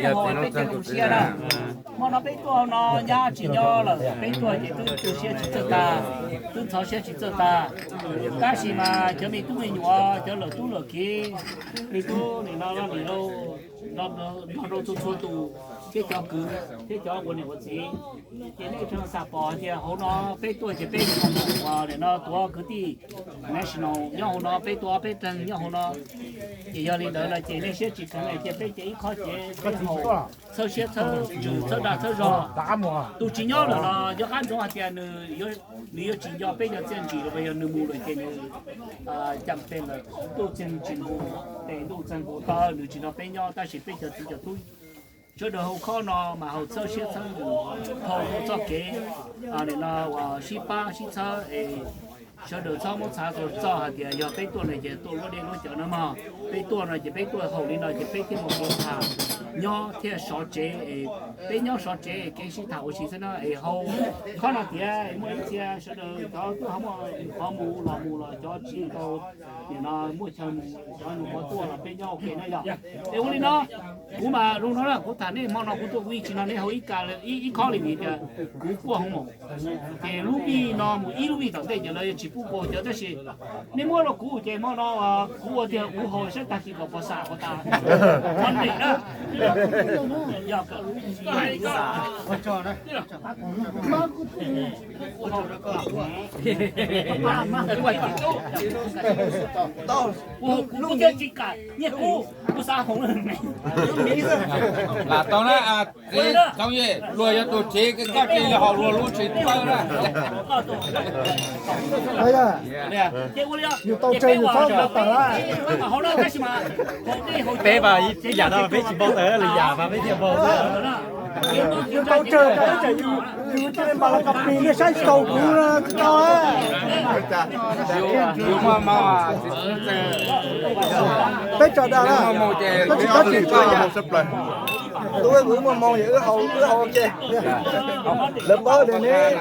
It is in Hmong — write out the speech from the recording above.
Peb tsis tu siab na. Hmo no peb tuaj no nyab tsis nyob lawm, peb tuaj ces twb tu siab tsis txawj tag, twb ntxhov siab tsis txawj tag. Tab sis mas cov me tub me nyuam, cov lawm tub lawm kiv, me tub nim no los nim no nrog rau txhua txhua tus thiab cov kwv thiab cov ua niam ua txiv, ces nej tseem xav pom tias hauv no peb tuaj ces peb nim no tuav kwv tij national nyob hauv no, peb tuaj ob peb teg nyob hauv no. Ces yog li ntawd no ces nej siab tsis kheev ces peb ces ib qho ces peb haum txhawb siab txhawb ntsws txhawb dag txhawb zog. Tus tsis nyob lawm los yog qab ntsoov hais tias nws yuav tsis nco peb cov txiaj ntsig los yog nws mus lawm ces nws cam pes lawm ntuj txeeg tsis mus, ces ntuj txeeg mus tau nws tsis nrog peb nyob, tab sis peb cov txiv cov tub sawv daws haus khob no mas haus txhawb siab txhawb ntsws, haus rau txoj kev nim no uas sib pab sib txhawb es sawv daws txhob muab txhav txog txoj hais tias yog peb tuaj no ces tuaj luab dej luab cawv no mog. Peb tuaj no ces peb tuaj haum li no ces peb thiaj mus ua tham nyob thiaj sov tsev es peb nyob sov tsev es kev sib tham ua si xwb na es haus khob no tiav es muaj ib txhia sawv daws cov tuaj ho muaj qhov mus los mus los cov tsis tau nim no muaj chaw mus cov nws qhov tuaj los peb nyob ua ke na yog. Es ua li no kuv mas zoo no na kuv tham nej hmo no kuv tuaj kuv ib tsis no nej haus ib ka ib khob li vim tias kuv quaj hoo maum. Ces lub vij no mus ib lub vij tom ntej ces lawv yuav tsis pub quaj cov tab sis nej muab rau kuv ces hmo no kuv ua tiag kuv haus saib tag kis kom pov xam kom tas. Qhov ntawm na yog kuv kuv tsis kam nyiaj kub kuv xav haus. Lam tau na, txiv Txoov Yej, luag yog tus tsev koj tsis yog haus luag lub tsev txawb na. Yus tau tsawg yus txhob npau taws lawm. Peb mas ib yam no peb tsis npau taws lwm yam mas peb thiaj npau xwb. Yus tau tsawg tas ib tsam yus thiaj li npam los kos plig nej saib tsis taus kuv tsis tau. Yus muaj hmoo, peb tso dag na, koj tsis koj tsis tso. Tub wb muaj hmoo es wb haus wb haus ua ke. Lawv paub tias neb